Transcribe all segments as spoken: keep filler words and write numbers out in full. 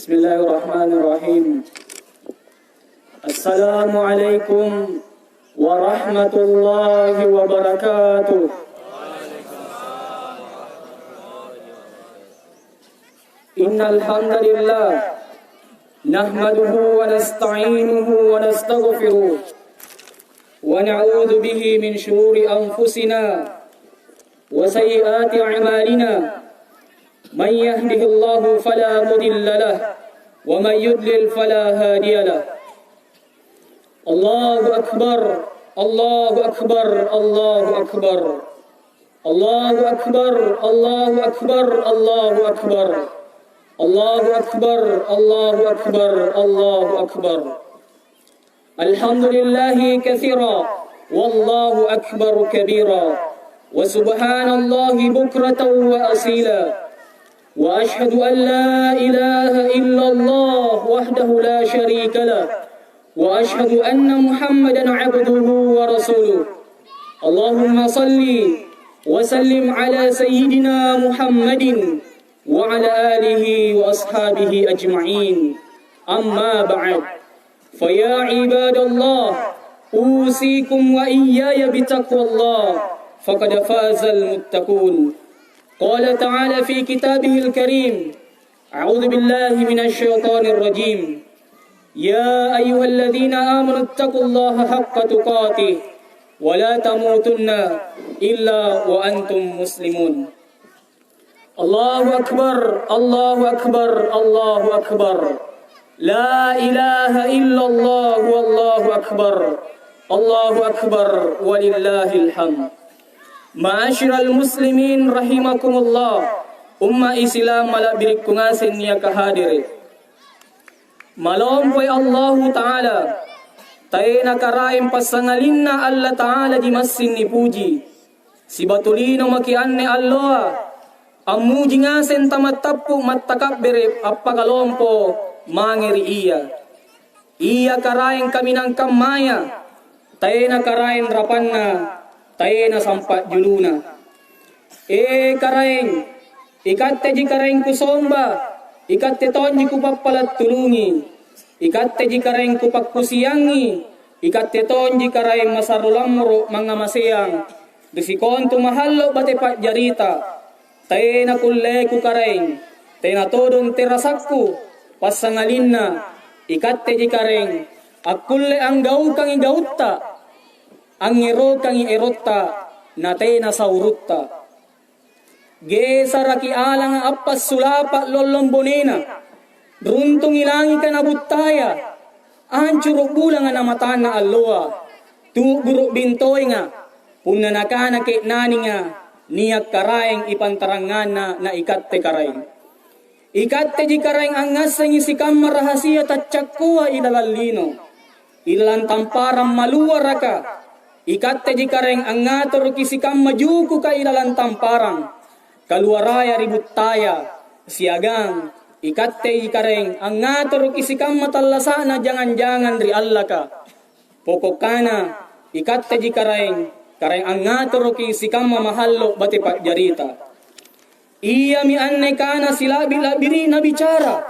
Bismillahirrahmanirrahim. Assalamualaikum warahmatullahi wabarakatuh. Innal hamdalillah, nahmaduhu wa nasta'inuhu wa nastaghfiruh, wa na'udzu bihi min syururi anfusina wa sayyiati a'malina. Man yahdihillahu fala mudilla lah, wa man yudlil fala hadiya lah. Allahu akbar, Allahu akbar, Allahu akbar. Allahu akbar, Allahu akbar, Allahu akbar. Allahu akbar, Allahu akbar, Allahu akbar. Alhamdulillahi katsira, wallahu akbar kabira, wa subhanallahi bukratan wa asila. Wa asyhadu an la ilaha illallah wahdahu la syarika lah, wa asyhadu anna Muhammadan abduhu wa rasuluh. Allahumma salli wa sallim ala sayyidina Muhammadin wa ala alihi wa ashabihi ajma'in. Amma ba'd. Fa ya ibadallah, usikum wa iyyaya bitaqwallah, faqad fazal muttaqun. Qala ta'ala fi kitabihil karim, a'udzu billahi minasy syaithanir rajim. Ya ayyuhalladzina amanu taqullaha haqqa tuqatih wa la tamutunna illa wa antum muslimun. Allahu akbar, Allahu akbar, Allahu akbar. La ilaha illallah, wallahu akbar. Allahu akbar, walillahil hamd. Ma'asyiral muslimin rahimakumullah. Umma' Islam mala'birikku ngaseng niaka hadere'. Malompoi Allahu Ta'ala, taena Karaeng passangalinna Allata'alaji massing nipuji. Sibatu lino maki' anne alloa, ammuji ngaseng tamattappu' mattakabbere' appakalompo mange ri Ia. Ia Karaeng kaminang kammaya, taena Karaeng rapanna, taena sampa' juluna. E Karaeng, Ikatteji Karaeng kusomba, Ikatte tonji kupappala' tulungi, Ikatteji Karaeng kupakkusiangi, Ikatte tonji Karaeng masarro lammoro' mangngamaseang ri sikontu mahallo' bate pa'jarita. Tena kulleku Karaeng, tena todong terasakku, passangalinna Ikatteji Karaeng akkulle anggaukangi gautta, angngerokangi erotta, na tena saurutta. Gesaraki alanga appassulapa' lollong bonena, runtungi langika na buttaya, ancuru' bulanga na matanna alloa, tu'guru' bintoenga, punna nakana ke'nanninga nia' Karaeng ipantaranganna na Ikatte Karaeng. Ikatteji Karaeng angngassengi sikamma rahasia taccakkoa ilalang lino, ilalang tamparang maluaraka. Ikatteji Karaeng angngatoroki sikamma jukuka ilalang tamparang, kaluaraya ri buttaya, siagang Ikatteji Karaeng angngatoroki sikamma tallasa'na jangang-jangang ri allaka. Poko' kana, Ikatteji Karaeng, Karaeng angngatoroki sikamma mahallo' bate pa'jarita. Iami anne kana sila'bi-la'biri'na bicara,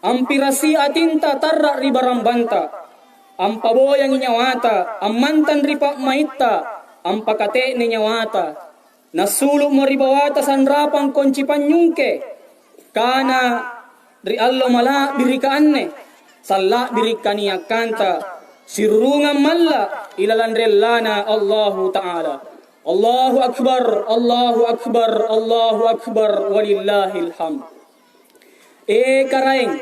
ampirassi atinta tarra' ri barambanta, ampaboyangi nyawata, ammantang ri pa'maitta, ampakate'ne nyawata. Nassulu'mo ri bawata sanrapang konci panynyungke, kana, ri allo mala'birika anne, salla'biri' kaniakkanta, sirurungang malla' ilalang ri Allana Allahu Ta'ala. Allahu Akbar, Allahu Akbar, Allahu Akbar, walillahil hamd. E Karaeng,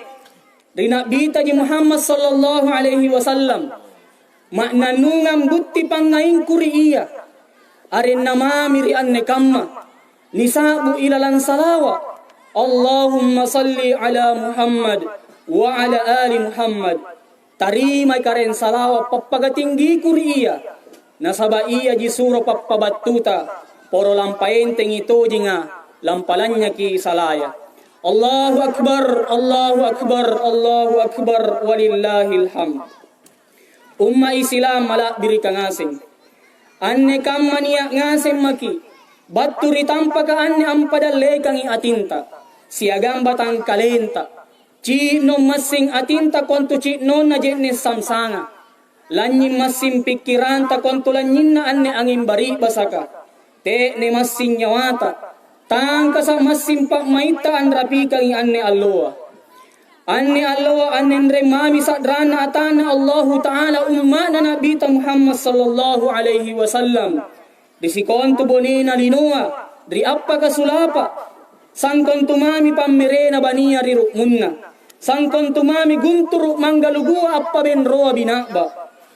ri Na'bitaji Muhammad sallallahu alaihi wasallam, ma'nannungang butti pangngaingku ri Ia. Arenna mami ri anne kamma, nisa'bu ilalang salawa', Allahumma salli ala Muhammad wa ala ali Muhammad. Tarimai Karaeng salawa' pappaga tinggiku ri Ia, nasaba' Iaji suro pappabattuta, poro lampaentengi tojenga, lampalanynyaki salaya. Allahu Akbar, Allahu Akbar, Allahu Akbar, walillahil hamd. Umma' Isilam mala'birika ngaseng. Anne kamma nia' ngaseng maki', battu ri tampaka anne ampadallekangi atinta, siagang batangkalenta. Ci'nong massing atinta kontu ci'nonna je'ne' samsanga. Lanynying massing pikkiranta kontu lanynyinna anne anging bari'basaka. Te'ne massing nyawata. Tangkasa' massing pa'maitta anrapikangi anne alloa. Anne alloa annenreng mami sa'ranna atanNa Allahu Ta'ala umma'na Nabita Muhammad sallallahu alaihi wasallam. Ri sikontu bonena linoa, ri appaka sulapa', sangkontu mami pammerena bania ri ru'munna, sangkontu mami gunturu' manggalugua appabenroa bina'ba,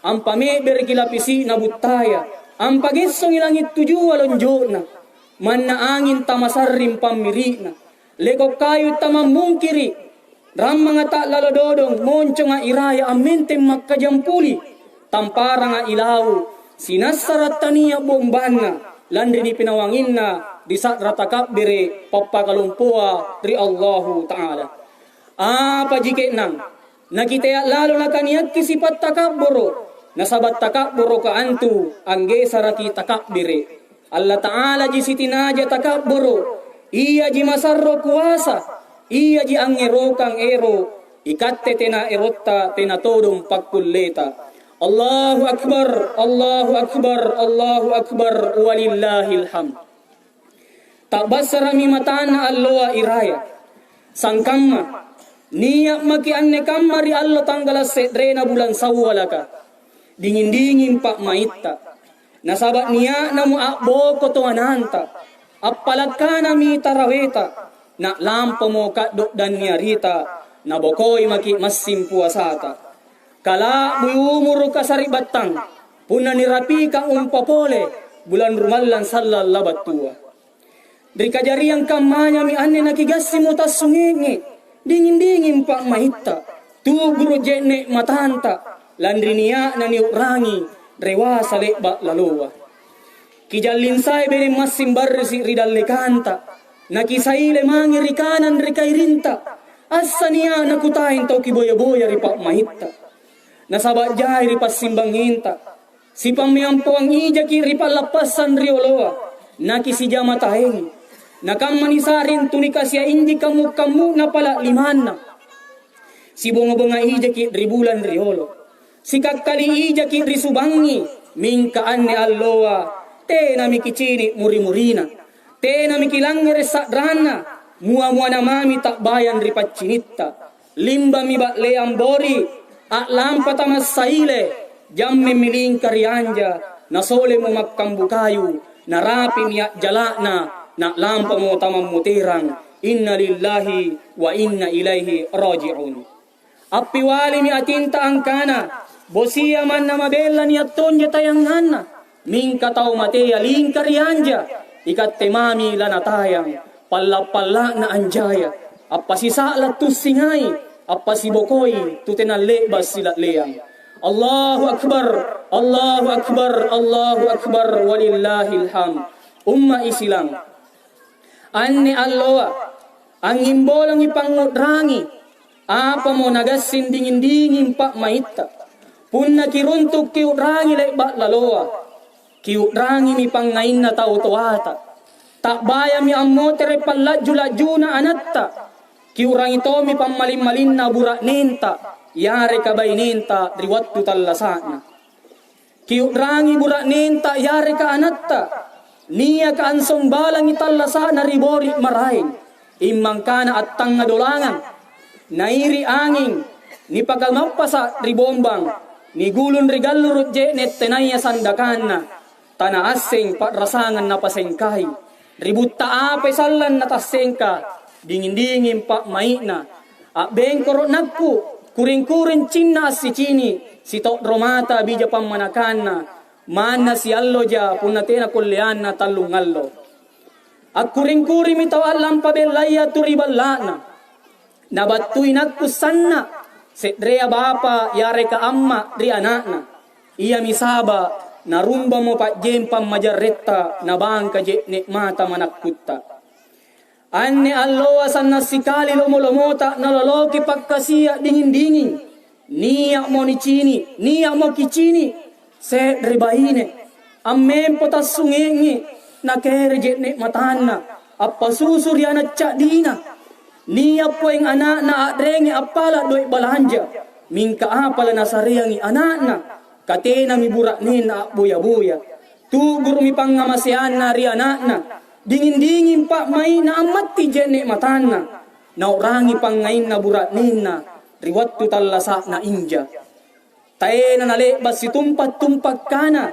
ampame'bereki lapisi'na buttaya, ampagessongi langi' tujua lonjo'na. Manna anging tamasarring pammiri'na, leko' kayu tamammungkiri', rammanga ta'lalo dodong, monconga iraya ammenteng makkajampuli, tamparanga ilau', sinassara' tania' bombanna, lanri nipinawanginna ri sa'ra takabbere' pappakalompoa ri Allahu Ta'ala. Apaji ke'nang? Nakitea' lalo nakaniakki sipa' takabboro', nasaba' takabboroka antu anggesaraki takabbere'. Allata'alaji sitinaja takabboro', Iaji masarro kuasa, Iaji angngerokang ero', ikatte tena erotta tena todong pakkulleta. Allahu Akbar, Allahu Akbar, Allahu Akbar, walillahil hamd. Ta'bassara'mi matanna alloa iraya. Sangkamma, nia' maki' anne kamma ri allo tanggala' se'rena bulang Sawwalaka. Dinging-dinging pa'maitta. Nasaba' nia'namo a'boko toananta. Appala' kanami taraweta. Na'lampamo ka'do' danniarita. Nabokoi maki' massing puasata. Kala'bui umuruka sari'battang, punna nirapikang umpa pole, bulang rumallang sallang labattua. Ri kajariang kammanyami anne nakigassimmo tassunge'nge', dinging-dinging pa'maitta, tu'guru' je'ne' matanta, lanri nia'na niu'rangi rewasa le'ba' laloa. Kijallinsai bene massing barrisi' ri dallekanta, nakisaile mange ri kanang ri kairinta, assania' nakutaeng tau kiboya-boya ri pa'maitta. Nasaba' jai ri passimbangnginta, sipammeampoang ijaki' ri pallappassang rioloa, nakisijama taengi. Nakamma nisa'ring tu nikasia' inji kammu'-kammu'na pala' limanna. Sibonga-bonga ijaki' ri bulang riolo. Sikakkali ijaki' ri subangngi, mingka anne alloa tenami kicini' muri-murina. Tenami kilangngere' sa'ranna, mua-muana mami ta'bayang ri paccinitta. Limbami ba'leang bori', a'lampa tamassaile, jammemmi lingka ri anja, nasolemo makkambu kayu, narapi'mi a'jala'na, na'lampamo tamammoterang. Inna lillahi wa inna ilaihi raji'un. Appialimi atinta angkana, "Bosia manna mabella nia' tonja tayanganna, mingka tau matea lingka ri anja, ikatte mami lanatayang, palla'-palla'na anjaya, appasisa'la' tussingai, appasibokoi tu tena le'ba' sila'leang." Allahu Akbar, Allahu Akbar, Allahu Akbar, walillahil hamd. Umma' Isilang, anne alloa, angngimbolangi pangngu'rangi, apamo nagassing dinging-dinging pa'maitta. Punna kiruntu' kiu'rangi le'ba' laloa, kiu'rangimi pangngainna tau toata. Ta'bayami ammotere' palla'ju-la'juna anatta. Kiu'rangi tommi pammaling-malinna bura'nenta yareka bainenta ri wattu tallasa'na. Kiu'rangi bura'nenta yareka anatta, niaka ansombalangi tallasa'na ri bori' maraeng, immangkana attangnga dolangang, nairi' anging, nipakamappasa' ri bombang, nigulung ri galluru' je'ne' tenaya sandakanna, tanaasseng pa'rasangang napasengkai. Ri butta apai sallang natassengka, dinging-dinging pa'mai'na. A'bengkoro' nakku, kuring-kuring cinna assicini', sito'ro mata bija pammanakanna, manna sialloja punna tena kulleanna tallungallo. Akkuring-kuringmi tau a'lampa bellaya tu ri balla'na. Nabattui nakku sanna', se'rea bapa' yareka amma' ri ana'na. Iami saba' narumbamo pa'jempang majarretta nabangka je'ne' mata manakkutta. Anne alloa sanna' sikali lomo-lomota naloloki pakkasia' dinging-dinging. Nia'mo nicini', nia'mo kicini', se're baine, ammempo tassunge'nge', nakere je'ne' matanna, appasusu ri ana' ca'dina. Nia' poeng ana'na a'rengi appala' doe' balanja, mingka apa lanasareangi ana'na? Katenami bura'nenna a'boya-boya. Tu'guru'mi pangngamaseanna ri ana'na, dinging-dinging pa'mai'na ammatti je'ne' matanna, nau'rangi pangngainna bura'nenna ri wattu tallasa'na inja. Taena nale'ba' situmpa-tumpa kana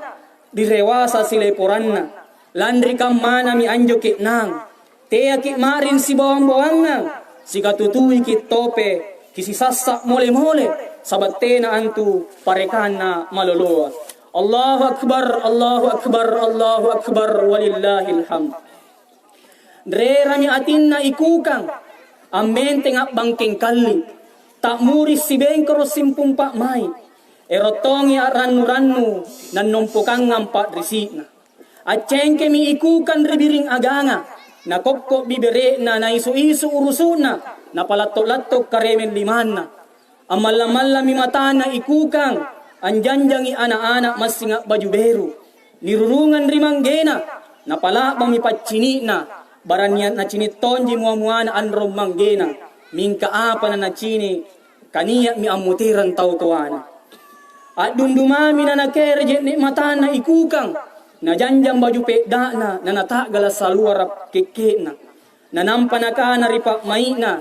ri rewasa sileporanna. Lanri kammanami anjo ke'nang, teaki' ma'ring sibawang-bawangang, sikatutuiki' tope kisisassa' mole-mole, saba' tena antu parekanna maloloa. Allahu Akbar, Allahu Akbar, Allahu Akbar, walillahil hamd. Rerami atinna ikukang, ammenteng a'bangkeng kalli', ta'muri sibengkoro' simpung pa'mai', ero' tongi a'rannu-rannu nannompokangang pa'risi'na. Accengkemi ikukang ri biring aganga, nakokko' bibere'na, naisu-isu urusu'na, napalatto-latto karemeng limanna. Ammallang-mallammi matana ikukang, anjanjangi ana'-ana' massing a'baju beru. Nirurungang ri manggena, napala'bangmi paccini'na, barang nia' nacini' tonji mua-muana anrong manggena, mingka apa nanacini', kania'mi ammuterang tau toana. A'dundumami nanakere je'ne' matana ikukang, najanjang baju pe'da'na, nanata'gala' saluara' kekke'na. Nanampa nakana ri pa'mai'na,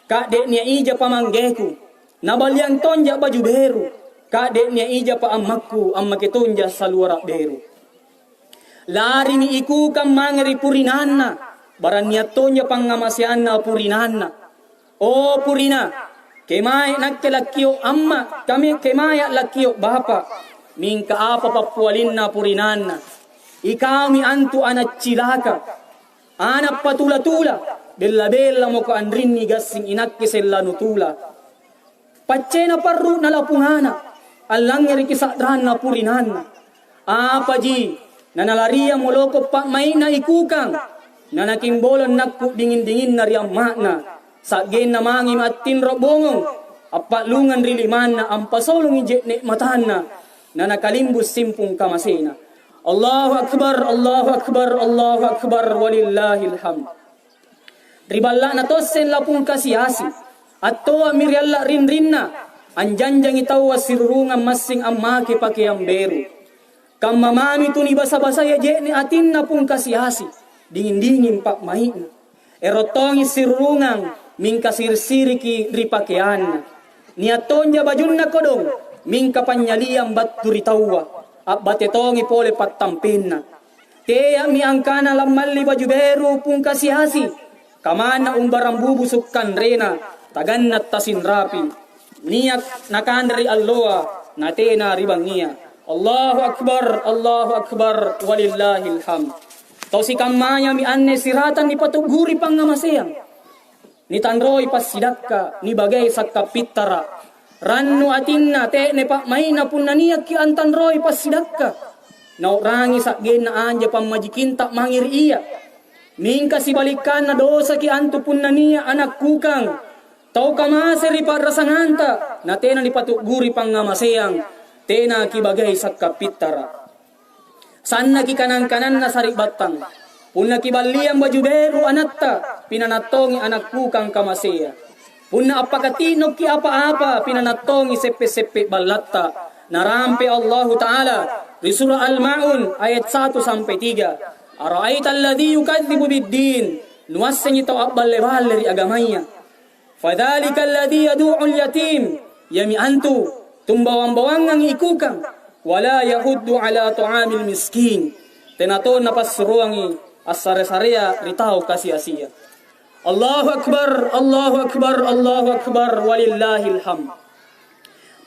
"Ka'de' nia' ija pamanggeku, nabaliang tonja' baju beru, ka'de' nia' ija pa'ammakku, ammake tonja' saluara' beru." Larimi ikukang mange ri purinanna, barang nia' tonja' pangngamaseanna purinanna. "O purina, kemae nakke lakkio' amma', kame-, kemae lakkio' bapa', mingka apa pappialinna purinanna? Ikaumi antu ana' cilaka." Ana' patula-tula, bella-bella mako anrinni gassing inakke sella nutula. Paccena parru' na lapungana, allangngereki sa'ranna purinanna. Apaji nanalariang moloko pa'mai'na ikukang, nanakimbolong nakku dinging-dinginna ri amma'na, sa'genna mangemi attinro bongong, appa'lungang ri limanna ampasolongi je'ne' matanna, nanakalimbu' simpung kamasena. Allahu Akbar, Allahu Akbar, Allahu Akbar, walillahil hamd. Ri balla'na tosseng lapung kasi-asi, attoa'mi ri alla' rinrinna, anjanjangi taua sirurungang massing ammake pakeang beru. Kamma mami tu nibasa-basaya je'ne' atinna pung kasi-asi, dinging-dinging pa'mai'na. Ero' tongi sirurungang, mingka siri'-siriki ri pakeanna. Nia' tonja bajunna kodong, mingka panynyaliang battu ri taua, a'bate tongi pole pattampenna. Teami angkana lammalli baju beru pung kasi-asi, kamanna umbarang bubusu' kanrena, taganna' tasinrapi. Nia' nakanre ri alloa, natena ri bangngia. Allahu Akbar, Allahu Akbar, walillahil hamd. Tau sikammayami anne siratang nipatu'guri pangngamaseang. Nitanroi passidakka, nibagai sakkapittara'. Rannu atinna te'ne pa'mai'na punna niakki' antanroi passidakka. Nau'rangi sa'genna anja pammajikinta mange ri ia. Mingka sibalikkanna dosaki' antu punna nia' anakkukang tau kamase ri pa'rasanganta, natena nipatu'guri pangngamaseang, tena kibagai sakkapittara'. Sannaki' kanang-kananna sari'battang. Punna kiballiang baju beru anatta, pinanattongi anakkukang kamasea. Punna appakati'nokki' apa-apa, pinanattongi seppe'-seppe' ballatta. Narampe Allahu Ta'ala ri Surah Al-Ma'un ayat satu sampai tiga, "Ara'aital ladzi yukadzibu biddin?" Nuassengi tau a'balle-balle ri agamaya. "Fadzalikal ladzi yadu'ul yatim," iami antu tumbawang-bawangangi ikukang, "wa la yahuddu ala ta'amil miskin," tena tonna passuroangi assare-sarea ri tau kasi-asia. Allahu Akbar, Allahu Akbar, Allahu Akbar, walillahil hamd.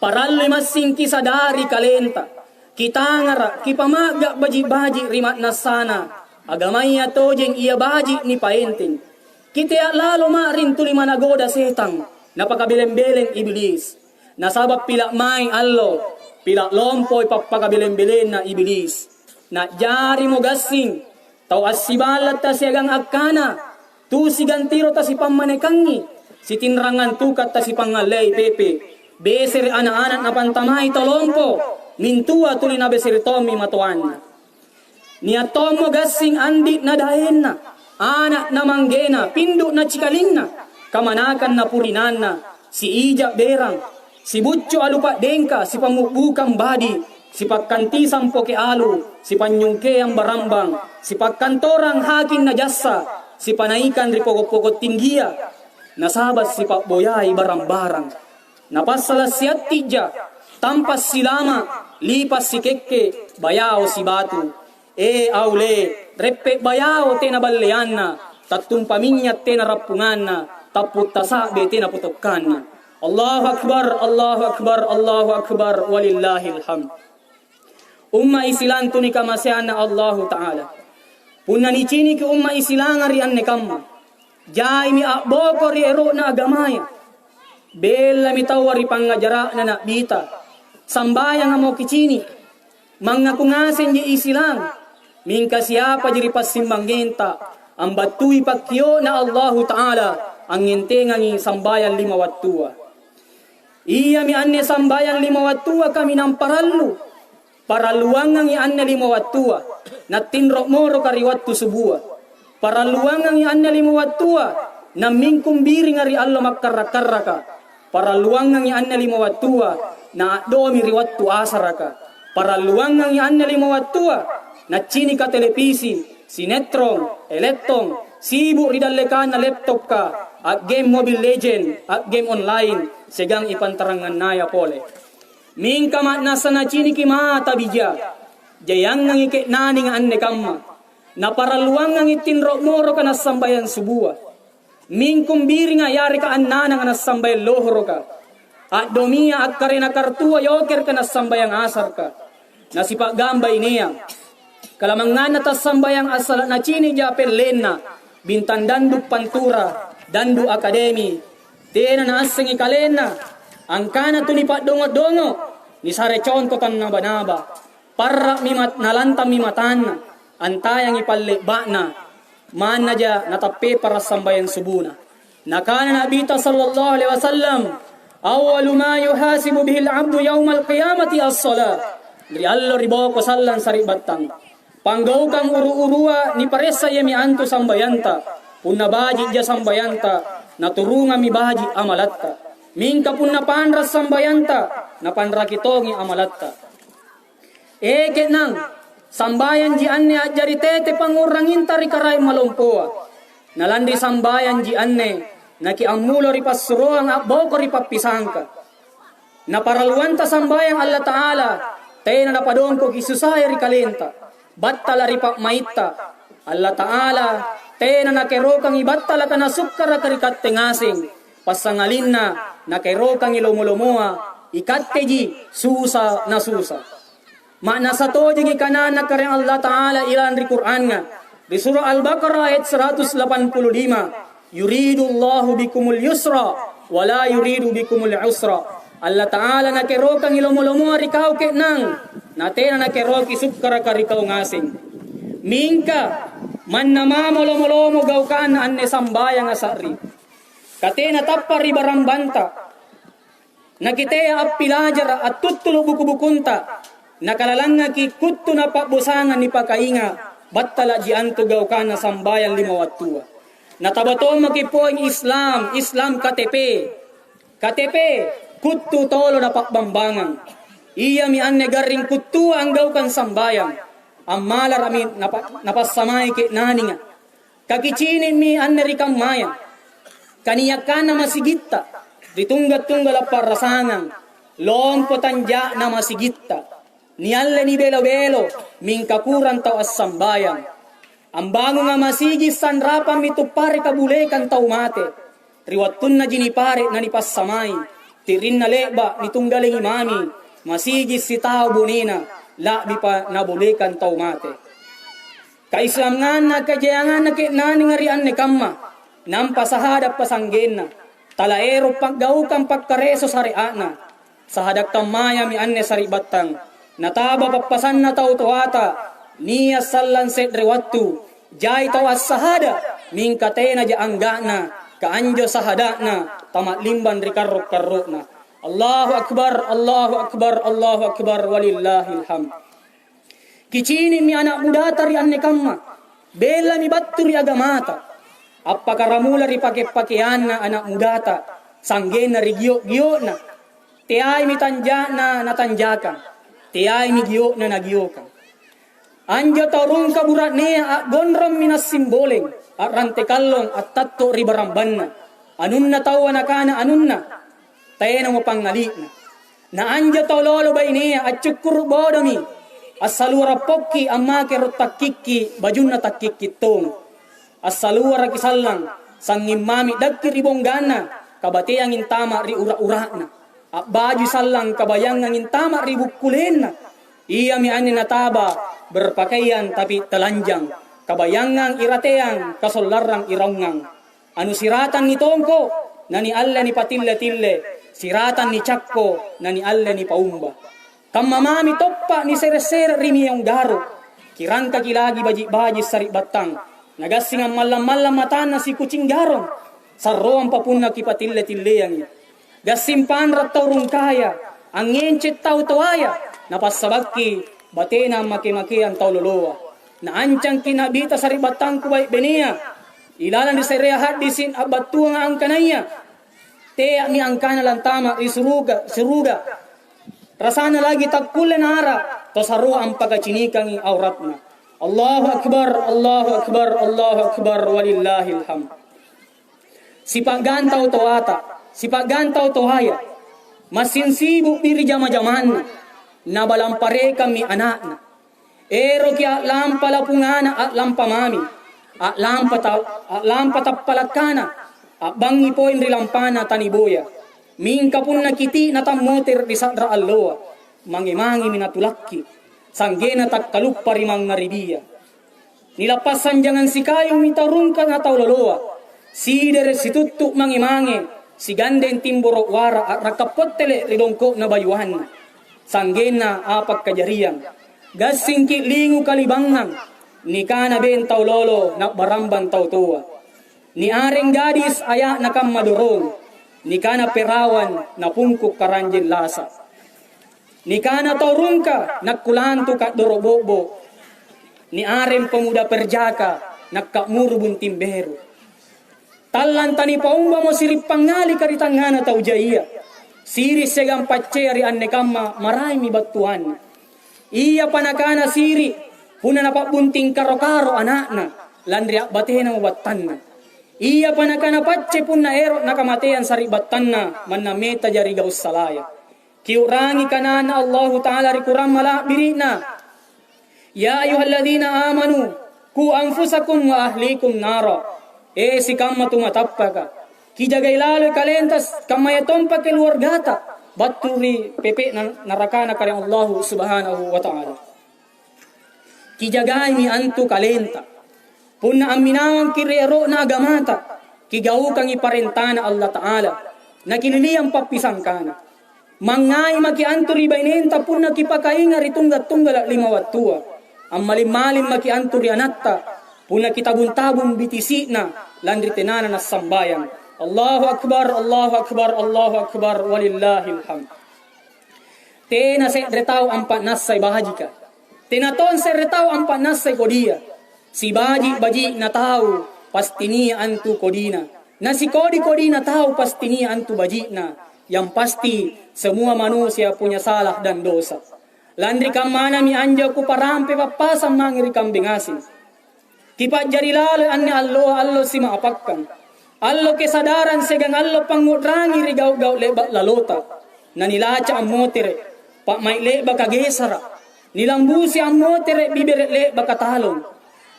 Parallui massing kisadari kalenta, kitangara', kipama'ga' baji'-baji' ri ma'nassana agamaya tojeng ia baji' nipaenteng. Kitea' lalo ma'ring tuli managoda setang, napakabeleng-beleng Iblis. Nasaba' pila' mai allo, pila' lompoi pappakabeleng-belenna Iblis. Na'jarimo gassing tau assiballanta siagang akkana, "Tu sigantiro tasipammanekangi, sitinrangang tuka tasipangngallei pepe'. Besere' ana'-ana' napantamai tau lompo, mintua tuli nabesere' tommi matoanna." Nia' tommo gassing andi' na daenna, ana' na manggena, pindu' na cikalinna. kamanakang napurinanna, siija' berang, sibuccu' alu pa'dengka, sipammubbukang badi', sipakkantisang poke alu, sipanynyungkeang barambang, sipakkantorang haking najassa, sipanaikang ri poko'-poko' tinggia, nasaba' sipa'boyai barang-barang. Napassala' siatti'ja, tampa' silama', lipa' sikekke', bayao sibatu. E aule, reppe' bayao tena balleanna, tattumpa minynya' tena rappunganna, tappu' tasa'be tena potokkanna. Allahu Akbar, Allahu Akbar, Allahu Akbar, walillahil hamd. Umma' Isilang tu nikamaseanna Allahu Ta'ala. Punna niciniki umma' Isilanga ri anne kamma, jaimi a'boko ri ero'na agamaya. Bellami taua ri pangngajara'na Na'bita. Sambayanga maki' cini'. Mangngaku ngasenji Isilang. Mingka siapaji ri passimbangenta ambattui pakkio'na Allahu Ta'ala angngentengangi sambayang lima wattua. Iami anne sambayang lima wattua kaminang parallu. Paralluangangi anne lima wattua, nattinro' moroka ri wattu subua. Paralluangangi anne lima wattua, nammingkung biringa ri allo makkarra-karraka. Paralluangangi anne lima wattua, naaddomi ri wattu asaraka. Paralluangangi anne lima wattua, naccinika televisi, sinetrong, elettong, sibu' ri dallekanna laptopka, a'game Mobile Legend, a'game online, siagang ipantarangannaya pole. Mingka ma'nassa naciniki mata bija, jaiangangi ke'nanga anne kamma. Naparalluangangi tinro' moroka nassambayang subua. Mingkung biringa yareka annananga nassambayang lohoroka. A'domia akkarena kartua yokerka nassambayang asarka. Nasipa'gamba inea. Kalamangnganna tassambayang assala' nacini'ja pellenna, bintang dandu' pantura, dandu' akademi, tena naassengi kalenna, angkana tu nipa'dongo'-dongo', nisare conto tannaba-naba. Parra'mi mat-, nalantammi matanna, antayangi palle'ba'na, mannaja natappepara' sambayang subuna. Nakana Nabita sallallahu alaihi wasallam, "Awwalu ma yuhasibu bihil abdu yaumal qiyamati as-shalah." Ri allo ri boko sallang sari'battang. Panggaukang uru-urua niparessa iami antu sambayanta. Punna baji'ja sambayanta, naturungammi baji' amalatta. Mingka punna panra' sambayanta, napanraki tongi amalatta. E ke'nang, sambayangji anne a'jari tete pangnguranginta ri Karaeng Malompoa. Na lanri sambayangji anne, nakiammulo ri passuroang a'boko ri pappisangka. Naparalluanta sambayang Allata'ala, tena napadongkoki susae ri kalenta, battala' ri pa'maitta. Allata'ala tena Nakaerokangi battalaka nasukkaraka ri katte ngaseng, passangalinna Nakaerokangi lomo-lomoa, ikatteji susa nasusa. Ma'nassa tojengi kananNa Karaeng Allata'ala ilalang ri Qur'anga, ri Surah Al-Baqarah ayat seratus delapan puluh lima, "Yuridullahu bikumul yusra, wa la yuridu bikumul usra." Allata'ala Nakaerokangi lomo-lomoa ri kau ke'nang, natena Nakaeroki sukkaraka ri kau ngaseng. Mingka manna mamo lomo-lomo gaukanna anne sambayanga sa'ri. Katena tappa' ri barambanta. Nakitea appilajara', attuttulu' buku-bukunta, nakalalangngaki kuttu napa'bosanga nipakainga', battala'ji antu gaukanna sambayang lima wattua. Nataba tommaki poeng Islam, Islam K T P. K T P, kuttu tolo napa'bambangang. Iami anne garring kuttua anggaukang sambayang. Ammalara'mi napa-, napassamai ke'nanga. Kakicini'mi anne ri kammaya. Kaniakkanna masigitta, ri tungga-tunggala' pa'rasangang, lompo tanja'na masigitta. Nialle nibelo-belo, mingka kurang tau assambayang. Ambangunga masigi sanrapammi tu pare' kabulekang tau mate. Ri wattunnaji nipare' nanipassamai, ti'rinna le'ba' nitunggalengi mami, masigi sitau bonena, la'bipa nabulekang tau mate. Kaislamanganna kajayanganna ke'nanga ri anne kamma, nampa sahada' pasanggenna, talaero' pa'gaukang pakkareso sare'a'na. Sahada' kammayami anne sari'battang, nataba pappasanna tau toata, nia' sallang se're wattu, jai tau assahada', mingka tenaja angga'na, ka anjo sahada'na tama'limbang ri karro'-karro'na. Allahu Akbar, Allahu Akbar, Allahu Akbar, walillahil hamd. Kicini'mi ana' mudata ri anne kamma, bellami battu ri agamata. Appakaramula ri pake-pakeanna ana' mudata, sa'genna ri gio'-gio'na. Teaimi tanja'na natanjakang, teaimi gio'na nagiokang. Anjo tau rungka bura'nea a'gonrommi nassimboleng, a'rante kallong attatto' ri barambanna. Anunna taua nakana anunna, tenamo pangngali'na. Na anjo tau lolo bainea accukkuru' bodomi, assaluara' pokki ammake ro' takkikki, bajunna takkikki tong. Assaluaraki sallang, sangnging mami dakki ri bongganna, kabateangi antama' ri ura'-ura'na. A'bajui sallang kabayangangi antama' ri bukkulenna. Iami anne nataba, berpakaian tapi telanjang, kabayangang irateang, kasollarang iraungang. Anu siratang nitongko', nanialle nipatille-tille, siratang nicakko, nanialle nipaumba. Kamma mami toppa nisere-sere ri miong garo'. Kirangkaki lagi baji'-baji' sari'battang. Nagassing ammallang-mallang matanna sikucing garong. Sarroampa punna kipatille-tilleangi. Gassing panra' tau rungkaya, angngence' tau toaya, napassabakki batena make-makeang tau loloa. Naancangki' na'bita sari'battangku bai' benea, ilalang ri se'rea haddisi' a'battuanga angkanaya, tea'mi angkana lantama' ri suruga, suruga. Rasana lagi takkulle naara', tosarroa ampakacinikangi auratna. Allahu Akbar, Allahu Akbar, Allahu Akbar, walillahil hamd. Sipa'gang tau toata, sipa'gang tau toaya, massing sibu'mi ri jama-jamanna, nabalang parekammi ana'na. Eroki a'lampa lapungana, a'lampa mami, a'lampa ta-, a'lampa tappalakkana, a'bangngi poeng ri lampana taniboya. Mingka punna kiti'na tammotere' ri sa'ra alloa, mange-mangemi natulakki, sa'genna takkaluppa ri mangngaribia. Nilappassang jangang sikayumi tau rungkanga tau loloa, sidere' situttu' mange-mange, sigandeng timboro' wara' a'rakka' pottele' ri dongko'na bayuanna. Sa'genna apa kajariang, gassingki' lingu kalibangngang, nikana beng tau lolo na'barambang tau toa. Niareng gadis aya'na kamma dorong, nikana perawan napungku' karanjeng lasa'. Nikana tau rungka, nakkulantu' ka'doro' bo'bo'. Niareng pemuda perjaka, nakka'muru bunting beru. Tallang tanipaumbamo siri' pangngalika ri tangngana tau jaia. Siri' siagang paccea ri anne kamma maraimi battuanna. Iapa nakana siri', punna napa'bunting karo-karo ana'na, lanri a'batenamo battanna. Iapa nakana pacce punna ero' nakamateang sari'battanna, manna meta jari gau' salaya. Kiu'rangi kananNa Allahu Ta'ala ri Qur'an mala'biri'Na, "Ya ayyuhalladzina amanu, qu anfusakum wa ahlikum nara." E sikamma tumatappaka, kijagai laloi kalenta s-, kammayatompa keluargata battu ri pepe'na narakana Karaeng Allahu Subhanahu wa Ta'ala. Kijagaimi antu kalenta. Punna amminawangki' ri ero'na agamata, kigaukangi parentana Allata'ala, nakililiang pappisangkana. Mangngai maki' antu ri bainenta punna kipakainga' ri tungga'-tunggala' lima wattua. Ammaling-maling maki' antu ri anatta punna kitabung-tabung bitisi'na lanri tenana nassambayang. Allahu Akbar, Allahu Akbar, Allahu Akbar, walillahil hamd. Tena se're tau ampa'nassai bajika. Tena tong se're tau ampa'nassai kodia. Sibaji'-baji'na tau pasti nia' antu kodina. Na sikodi-kodina tau pasti nia' antu baji'na. Yang pasti, semua manusia punya salah dan dosa. Lanri kammanami anjo kuparampe pappasang mange ri kambe ngaseng. Kipa'jari laloi anne alloa allo sima'apakkang, allo kesadarang siagang allo pangngu'rangi ri gau'-gau' le'ba' lalota. Nanilaca ammotere', pa'mai' le'baka gesara'. Nilambusi ammotere' bibere' le'baka talong.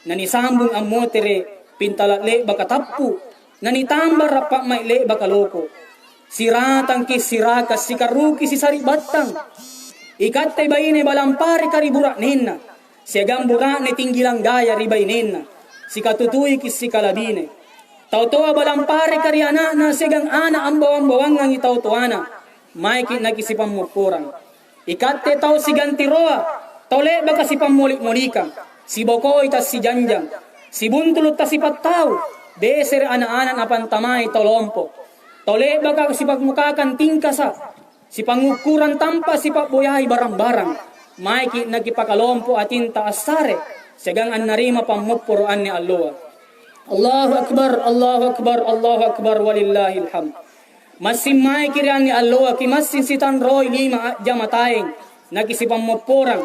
Nanisambung ammotere' pintala' le'baka tappu'. Nanitambara' pa'mai' le'baka loko. Siratangki' siraka sikarruki sisari'battang. Ikatte baine balampareka ri bura'nenna, siagang bura'ne tinggi langgaya ri bainenna, sikatutuiki' sikalabine. Tau toa balampareka ri ana'na siagang ana' ambawang-bawangangi tau toana, maeki' nakisipammopporang. Ikatte tau siganti roa, tau le'baka sipammoli'-molikang, sibokoi tassijanjang, sibuntulu' tasipattau, besere' ana'-ana' napantamai tau lompo, tau le'baka sipammukakang tingkasa', sipangngukkurang tampa' sipa'boyai barang-barang, maeki' nakipakalompo atinta assare siagang annarima pammopporo' anne alloa. Allahu Akbar, Allahu Akbar, Allahu Akbar, walillahil hamd. Massing maeki ri anne alloa, kimassing sitanroi lima a'jamataeng, nakisipammopporang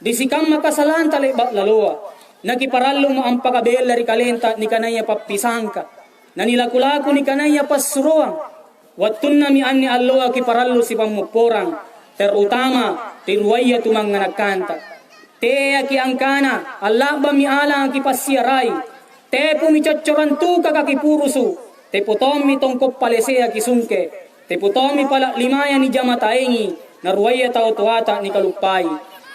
ri sikamma kasalanta le'ba' laloa. Nakiparallumo ampakabella ri kalenta nikanaya pappisangka, nanilaku-laku nikanaya passuroang. Wattunnami anne alloa kiparallu sipammopporang, terutama ri ruaya tumanganakkanta. Teaki angkana alla'bammi alanga kipassiarai, tepumi coccorang tukaka kipurusu, tepo tommi tongko palesea kisungke, tepo tommi pala' limaya nijamataengi, na ruaya tau toata nikaluppai.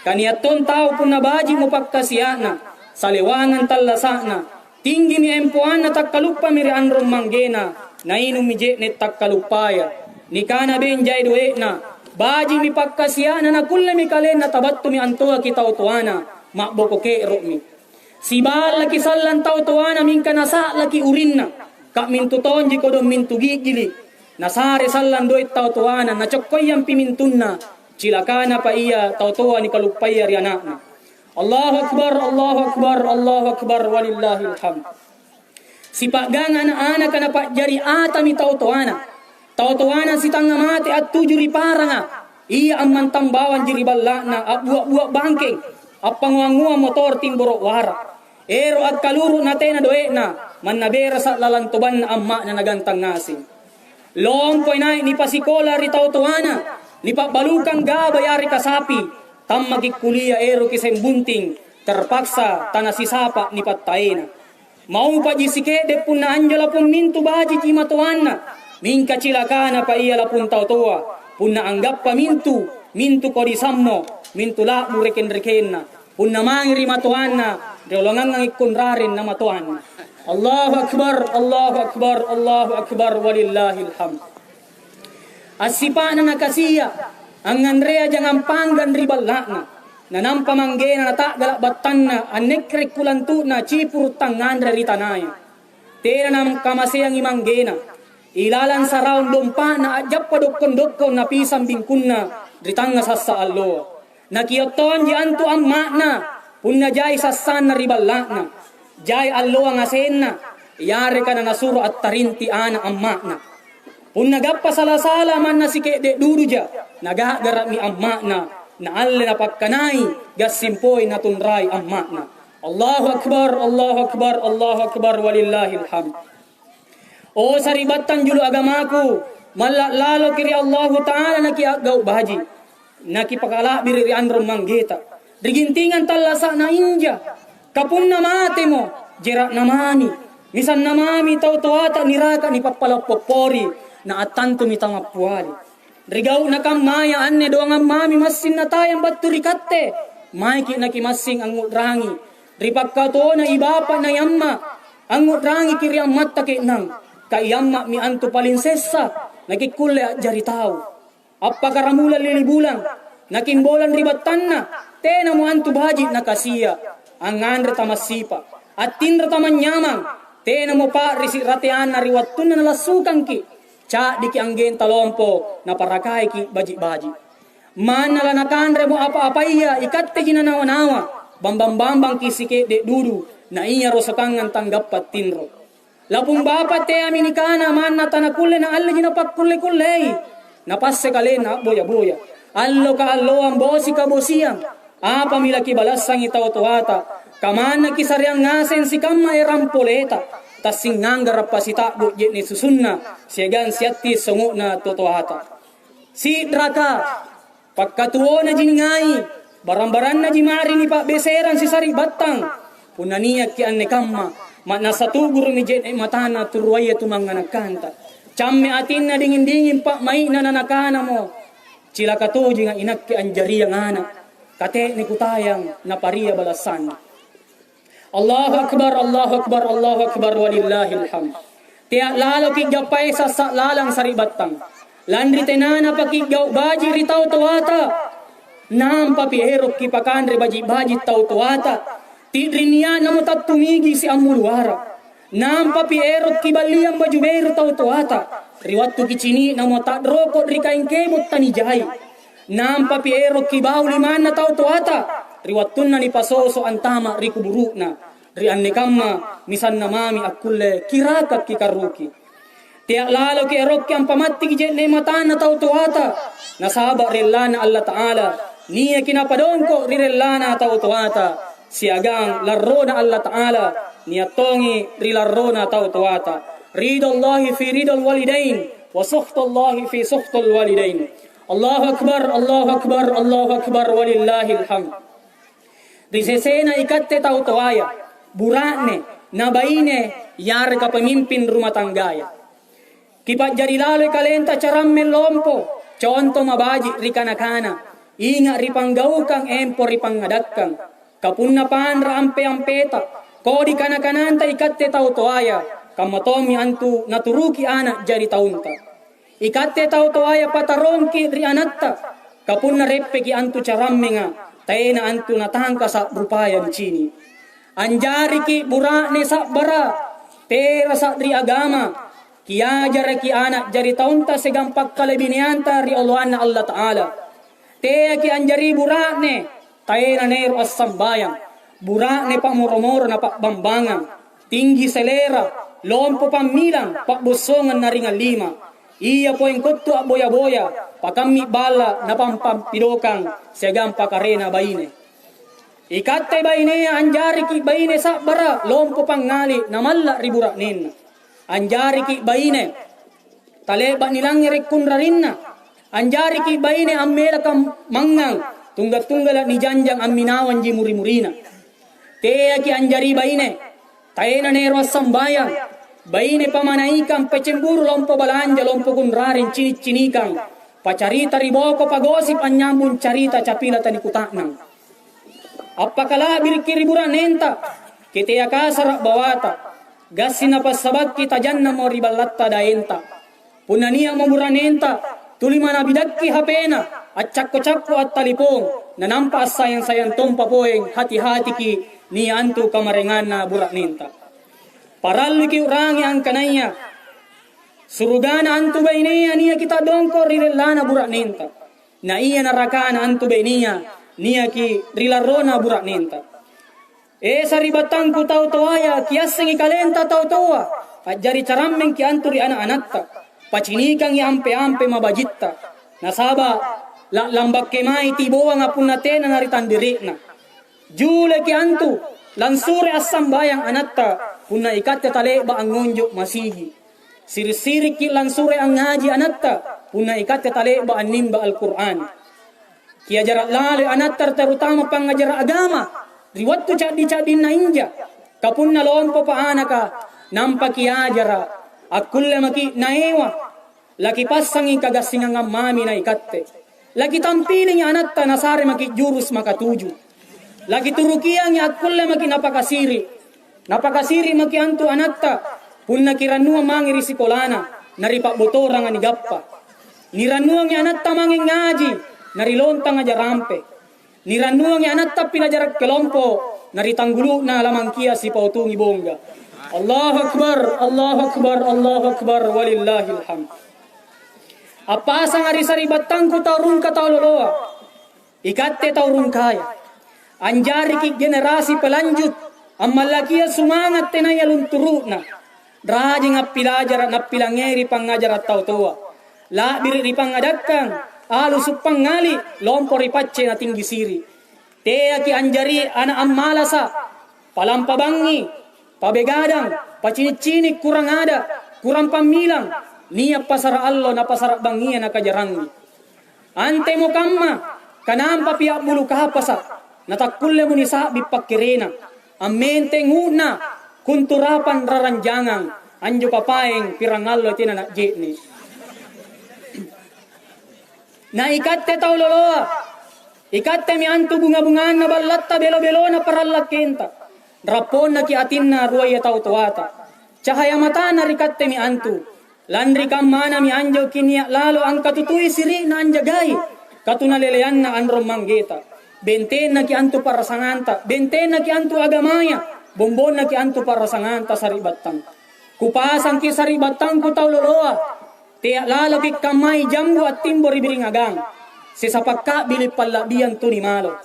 Kania' tong tau punna baji'mo pakkasia'na, salewangang tallasa'na, tinggimi empoanna takkaluppami ri anrong manggena, nainummi je'ne' takkaluppaya. Nikana beng jai doe'na, baji'mi pakkasia'na, nakullemi kalenna tabattumi antoaki tau toana, ma'boko ke'ro'mi. Siballaki sallang tau toana mingka nasa'laki urinna, ka'mintu tonji kodong mintu gi'gili'. Nasare sallang doe' tau toana, nacokkoiampi mintunna, cilakanapa ia tau toa nikaluppaya ri ana'na. Allahu Akbar, Allahu Akbar, Allahu Akbar, walillahil hamd. Sipa'gang ana'-anaka napa'jari atami tau toana. Tau toana sitangnga mate attuju ri paranga, ia ammantang bawangji ri balla'na, a'bua'-bua' bangkeng, appangoang-ngoang motor timboro' wara'. Ero' akkaluru' natena doe'na, manna berasa' lalang tobanna amma'na nagantang ngaseng. Lompoi nai' nipasikola ri tau toana, nipa'balukang gaba yareka sapi, tammaki' kulia eroki seng bunting, terpaksa tana sisapa' nipattaena. Maupa'ji sike'de' punna anjo lapung mintu baji'ji matoanna, mingka cilakanapa ia lapung tau toa, punna anggappa mintu, mintu kodi sammo, mintu la'bu rekeng-rekenna. Punna mange ri matoanna, riolongangangi konrareng na matoanna. Allahu Akbar, Allahu Akbar, Allahu Akbar, walillahil hamd. Assipa'na nakasia', angnganrea jangang panggang ri balla'na. Nanampa manggena nata'gala' battanna, annekkere' kulantu'na cipuru' tangnganre ri tanaya. Tena nakamaseangi manggena. Ilalang saraung dompa'na a'jappa dokkong-dokkong napisang bingkunna ri tangnga sassa alloa. Nakio' tonji antu amma'na, punna jai sassanna ri balla'na, jai alloa ngasenna, yareka nanasuro attarinti ana' amma'na. Punna gappa sala-sala manna sike'de' duduja, naga'gara'mi amma'na, naalle napakkanai, gassimpoi natunrai amma'na. Allahu Akbar, Allahu Akbar, Allahu Akbar, walillahil hamd. O sari'battang julu agamaku, malla' laloki' ri Allahu Ta'ala nakia'gau' baji', nakipakala'biri' ri anrong manggeta. Ri gintingang tallasa'na inja, kapunna matemo, jera'na mami, misanna mami tau toata niraka nipappala' poppori, na attantumi tau appiali. Ri gau'na kammaya anne doangang mami massing natayang battu ri katte, maeki' nakimassing angngu'rangi. Ri pakkatuona i bapa' na i amma', angngu'rangiki' ri ammatta ke'nang, ka i amma'mi antu paling sessa, nakikkulle a'jari tau. Appakkaramula lili bulang, nakimbolang ri battanna, tenamo antu baji' nakasia', angnganre tamassipa', attinro tamanynyamang, tenamo pa'risi' rateanna ri wattunna nalassukangki'. Ca'diki' anggenta lompo, naparakaiki' baji'-baji'. Manna lanakanremo apa-apaya, ikatteji nanawa-nawa, bambang-bambangki' sike'de' dudu, na ia rosokangang tanggappa tinro. Lapung bapa' teami nikana manna tanakulle naalleji napakkulle-kullei, napasse kalenna a'boya-boya. Alloka alloang bosi kabosiang, apami lakibalassangi tau toata, kamanna kisareang ngaseng sikamma erang poleta, tassingnganggara' pasita'bu' je'ne' susunna siagang siatti songo'na tau toata. Si'raka, pakkatuonaji ningai, barang-barannaji ma'ri nipa'beserang sisari'battang. Punna nia'ki' anne kamma, ma'nassa tu'guru'mi je'ne' matana tu ruaya tumanganakkanta. Camme atinna dinging-dinging pa'mai'na nanakanamo, "Cilaka tojinga' inakke anjariang ana', kate'ne kutayang naparia balassanna." Allahu Akbar, Allahu Akbar, Allahu Akbar, walillahil hamd. Tea' laloki' gappai sassa' lalang sari'battang. Lanri tenanapaki' gau' baji' ri tau toata. Nampapi erokki' pakanre baji'-baji' tau toata. Ti'ring nia'namo tattumigi siammuluara'. Nampapi erokki' balliang baju beru tau toata. Ri wattu kicini'namo ta'roko' ri kaeng kebo' tanijai. Nampapi ero' kibau limanna tau toata, ri wattunna nipasoso' antama' ri kuburu'na. Ri anne kamma, misanna mami akkulle kirakakki karruki. Tea' laloki erokki ampamattiki je'ne' matanna tau toata, nasaba' ri Allana Allata'ala niaki napadongko' ri ri Allana tau toata, siagang larrona Allata'ala nia' tongi ri larrona tau toata. Ridallahi fi ridal walidain, wa sukhtallahi fi sukhtal walidain. Allahu Akbar, Allahu Akbar, Allahu Akbar, walillahil hamd. Ri sesena ikatte tau toaya, bura'ne, na baine, yareka pamimping rumah tanggaya. Kipa'jari laloi kalenta carammeng lompo, conto mabaji' ri kana-kana, inga' ri panggaukang, empo ri pangngadakkang. Kapunna panra ampe-ampeta, kodi kana-kananta ikatte tau toaya, kamma tommi antu naturuki ana' jari taunta. Ikatte tau toaya patarongki' ri anatta, kapunna reppeki antu carammenga, taena antu natangkasa' rupaya nicini'. Anjariki' bura'ne sa'bara', terasa' ri agama, kiajaraki ana' jari taunta siagang pakkalebineanta ri oloanna Allata'ala. Teaki' anjari bura'ne, taena naero' assambayang, bura'ne pa'moro-moro na pa'bambangang, tinggi selera, lompo pammilang, pa'bossongang na ringang lima. Ia poeng kottu a'boya-boya, pakammi balla' napampampidokang siagang pakarena baine. Ikatte bainea anjariki' baine sa'bara', lompo pangngali' namalla' ri bura'nenna. Anjariki' baine tale'ba' nilangngere' kunrarinna. Anjariki' baine ammelaka mangngang, tungga-tunggala' nijanjang amminawangji muri-murina. Teaki' anjari baine, taena naero' assambayang, baine pamanaikang, pacemburu, lompo balanja, lompo kunrareng, cini'-cinikang, pacarita ri boko, pagosip, anynyambung carita capila tanikuta'nang. Appakala'biriki' ri bura'nenta, ketea kasara' bawata, gassing napassabakki tajannamo ri ballatta daenta. Punna nia'mo bura'nenta, tuli manabidakki hapena, accakko-cakko attalipong, nanampa assayang-sayang tompa poeng, hati-hatiki' nia' antu kamarenganna bura'nenta. Paralluki' u'rangi angkanaya surugana antu bainea niaki ta'dongko' ri rellana bura'nenta. Na ia narakana antu bainea niaki ri larrona bura'nenta. E sari'battangku tau toaya, kiassengi kalenta tau toa, a'jari carammengki' antu ri ana'-anatta, pacinikangi ampe-ampe mabajitta, nasaba' la'lambakke mai tiboanga punna tena naritandere'na. Juleki' antu, langsure assambayang anatta, punna ikatte tale'ba' angngonjo' masigi. Siri'-sirikki' langsure angngaji anatta, punna ikatte tale'ba' annimba Al-Qur'an. Kiajara' laloi anatta, terutama pangngajara' agama, ri wattu ca'di-ca'dinna inja. Kapunna lompopa anaka, nampa kiajara', akkulle maki' naewa. Lakipassangi kagassingangang mami na ikatte. Lakitampilingi anatta nasare maki' jurus makatuju. Lakiturukiangi akkulle maki' napakasiri'. Napakasiri' maki' antu anatta punna kirannuang mange ri sikolana, na ri pa'botoranga nigappa. Nirannuangi anatta mange ngaji, na ri lontanga jarampe. Nirannuangi anatta pilajara' kelompo, na ri tanggulu'na lamangkia sipautungi bongga. Allahu Akbar, Allahu Akbar, Allahu Akbar, walillahil hamd. Appasanga ri sari'battangku tau rungka tau loloa. Ikatte tau rungkaya. Anjariki' generasi pelanjut, ammallakia sumanga' tenaya lunturu'na. Rajing appilajara' nappilangngeri pangngajara' tau toa. La'biri' ri pangngadakkang, alusu' pangngali', lompo ri pacce natinggi siri'. Teaki' anjari ana' ammalasa', palampa bangngi, pabegadang, pacini'-cini', kurang ada', kurang pammilang, nia' pasara' allo na pasara' bangngia nakajarangi. Antemo kamma, kanampapi a'bulu kapasa', natakkullemo nisa'bi pakkerena. Ammenteng u'na, kunturapang raranjangang, anjo kapaeng pirangallo tena na'je'ne'. Na ikatte tau loloa, ikattemi antu bunga-bunganna ballatta belo-belona parallakkenta. Rapponnaki' atinna ruaya tau toata. Cahaya matana ri kattemi antu. Lanri kammanami anjo kinia' lalo angkatutui siri'na anjagai katunaleleanna anrong manggeta. Bentennaki' antu parasanganta, bentennaki' antu agamaya, bombonnaki' antu parasanganta sari'battang. Kupasangki' sari'battangku tau loloa, tea' laloki' kammai jambu attimbo ri biringagang, sesa pakka'bili' palla'biang tuni malo.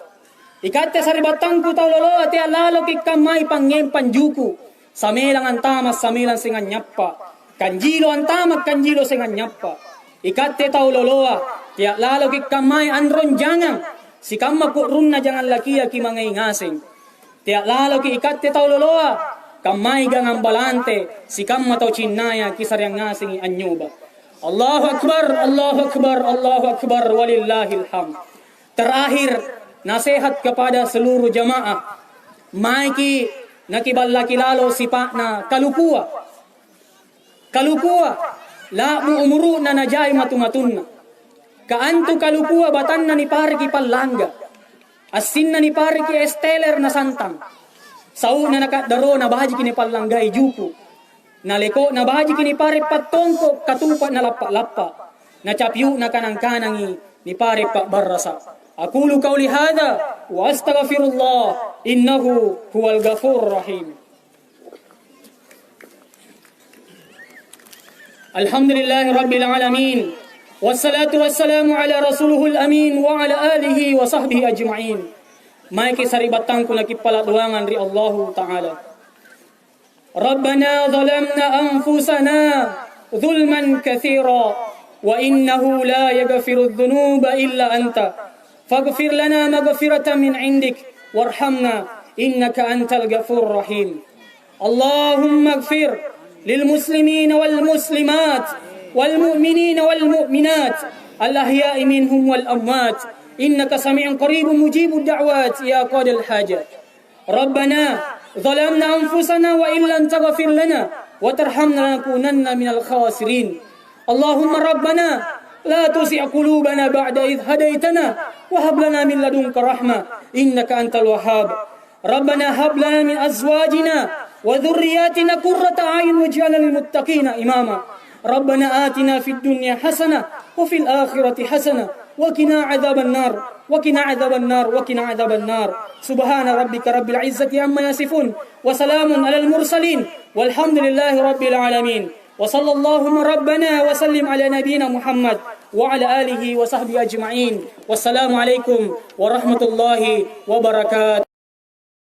Ikatte sari'battangku tau loloa, tea' laloki' kammai pangngempang juku', samelang antama', samelang senganynyappa', kanjilo antama', kanjilo senganynyappa'. Ikatte tau loloa, tea' laloki' kammai anrong jangang, sikamma ku'runna jangang lakia kimangai ngaseng. Tea' laloki' ikatte tau loloa, kammai gangang balante, sikamma tau cinnaya kisareang ngasengi anynyoba. Allahu Akbar, Allahu Akbar, Allahu Akbar, walillahil hamd. Terakhir, nasehat kepada seluruh jamaah. Maeki' nakiballaki lalo sipa'na kalukua. Kalukua, la'bu umuru'na najai matu-matunna. Ka antu kalukua batanna nipareki pallangga. Assinna nipareki es teler na santang. Sau'na na ka'darona bajiki nipallanggai juku'. Na leko'na bajiki nipare' pattongko' katupa' na lappa'-lappa'. Na capiu'na kanang-kanangi nipare' pa'barrasa'. Aqulu qauli hadza wa astaghfirullah innahu huwal ghafurur rahim. Alhamdulillahi rabbil alamin. Wassalatu wassalamu ala rasulihil amin wa ala alihi wa sahbihi ajma'in. Maeki' sari'battangku nakippala' doangang ri Allahu Ta'ala. Rabbana zalamna anfusana zulman katsira, wa innahu la yaghfirudz dzunuba illa anta, faghfir lana maghfiratan min 'indik, warhamna, innaka antal ghafurur rahim. Allahumma ighfir lil muslimina wal muslimat, wal mu'minina wal mu'minat, al ahya'i minhum wal amwat, innaka sami'un qaribun mujibud da'wat, ya qadal hajat. Rabbana zalamna anfusana wa illam taghfir lana wa tarhamna lanakunanna minal khasirin. Allahumma rabbana la tuzigh qulubana ba'da idh hadaitana wa hab lana min ladunka rahmah innaka antal wahhab. Rabbana hab lana min azwajina wa dzurriyyatina qurrata a'yun waj'alna lil muttaqina imama. Rabbana atina fid dunya hasanah wa fil akhirati hasanah wa qina adzabannar, wa qina adzabannar, wa qina adzabannar. Subhana rabbika rabbil izzati amma yasifun, wa salamun alal mursalin, walhamdulillahi rabbil alamin. Wa sallallahu rabbana wa sallim ala nabiyyina Muhammad wa ala alihi wa sahbihi ajma'in. Wassalamu alaikum warahmatullahi wabarakatuh.